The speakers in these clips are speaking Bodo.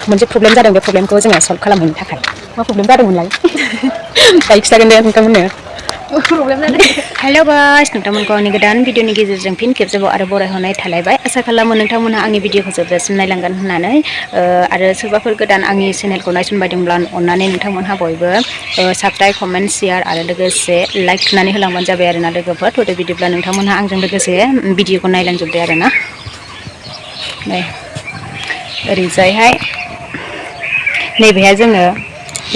मोनसे प्रब्लेम जादों बे प्रब्लेमखौ जोङो सल्भ खालामहैनो थाखाय मा प्रब्लेम जादोंमोनलाय दायो खिथागोन दे नोंथांमोननो प्रब्लेम जादों। हेल' गाइस नोंथांमोनखौ आंनि गोदान भिडिअनि गेजेरजों फिन खेबसेबाव आरो बरायहरनाय थालायबाय आसा खालामो नोंथांमोनहा आंनि भिडिअखौ जोबजासिम नायलांगोन होननानै आरो सोरबाफोर गोदान आंनि चेनेलखौ नायसनबायदोंब्ला अननानै नोंथांमोनहा बयबो साबस्क्राइब कमेन्ट शेयार आरो लोगोसे लाइक थुनानै होलांबानो जाबाय आरोना लोगोफोर थ'दो बिदिब्ला नोंथांमोनहा आंजों लोगोसे भिडिअखौ नायलांजोबदो आरोना नै ओरैजायहाय नैबेहाय जोङो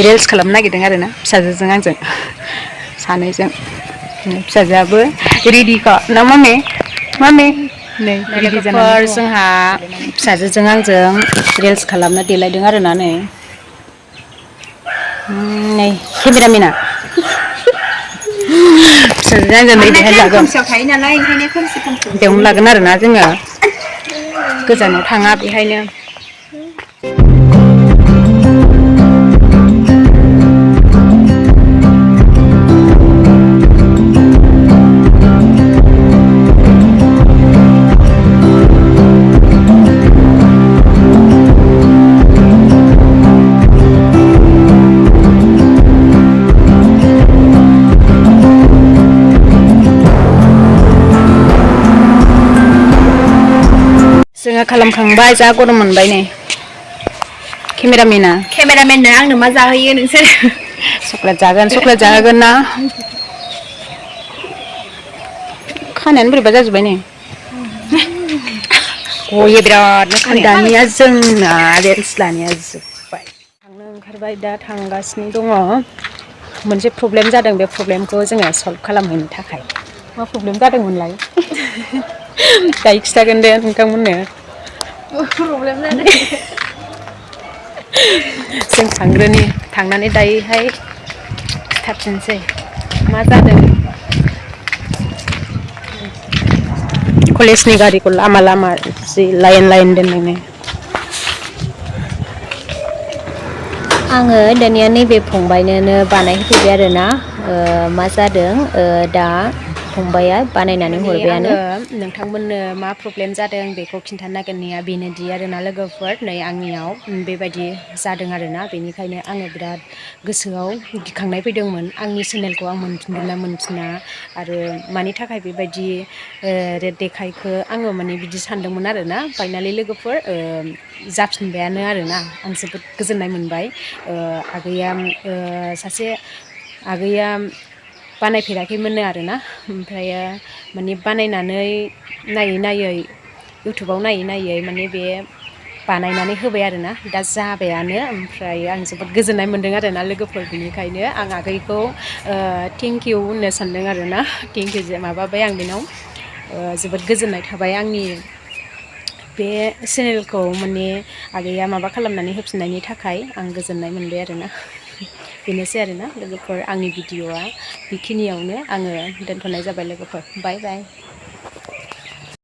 रिल्स खालामनो नागिरदों आरोना फिसाजोजों आंजों सानैजों फिसाजोआबो रेडिखा ना मामे नै रेडि जानानै जोंहा फिसाजोजों आंजों रिल्स खालामनो देलायदों आरोना नै केमेरामेना फिसाजोजों आंजों नैबेहाय लागोन बेयावनो लागोन आरोना जोङो गोजानाव थाङा बेहायनो जोङो खालामखांबाय जा गरम मोनबाय नै केमेरामेननो आंनो मा जाहोयो नोंसोर चक्लेट जाहोगोन ना खानायानो बोरैबा जाजोब्बाय नै गयो बिरादनो दानिया जोंना रिल्स लानाया जोब्बाय थांनो ओंखारबाय दा थांगासिनो दङ मोनसे प्रब्लेम जादों बे प्रब्लेमखौ जोङो सल्भ खालामहैनो थाखाय मा प्रब्लेम जादोंमोनलाय दायो खिथागोन दे नोंथांमोननो प्रब्लेम जादों जों थांनानै दायोहाय खिथाफिनसै मा जादों कलेजनि गारिखौ लामा जि लाइन दोनदों आङो दानिया नैबे फंबायनोनो बानायहोफैबाय आरोना मा जादों दा फंबाया बानायनानै हरबायानो नोंथांमोननो मा प्रब्लेम जादों बेखौ खिन्थानो नागिरनाया बेनोदि आरोना लोगोफोर नै आंनियाव बेबायदि जादों आरोना बेनिखायनो आङो बिराद गोसोआव गिखांनाय फैदोंमोन आंनि चेनेलखौ आं मोनफिनगोन ना मोनफिना आरो मानि थाखाय बेबायदि रेट देखायखो आङो माने बिदि सानदोंमोन आरोना फाइनालि लोगोफोर जाफिनबायानो आरोना आं जोबोद गोजोननाय मोनबाय आगैया सासे आगैया बानायफेराखैमोननो आरोना ओमफ्रायो माने बानायनानै नायै इउटुबाव नायै माने बे बानायनानै होबाय आरोना दा जाबायानो ओमफ्राय आं जोबोद गोजोननाय मोनदों आरोना लोगोफोर बिनिखायनो आं आगैखौ थेंक इउ होननो सानदों आरोना थेंक इउ माबाबाय आं बेनाव जोबोद गोजोननाय थाबाय आंनि बे चेनेलखौ माने आगैया माबा खालामनानै होफिननायनि थाखाय आं गोजोननाय मोनबाय आरोना बेनोसै आरोना लोगोफोर आंनि भिडिअ'आ बेखिनियावनो आङो दोनथ'नाय जाबाय लोगोफोर बाय बाय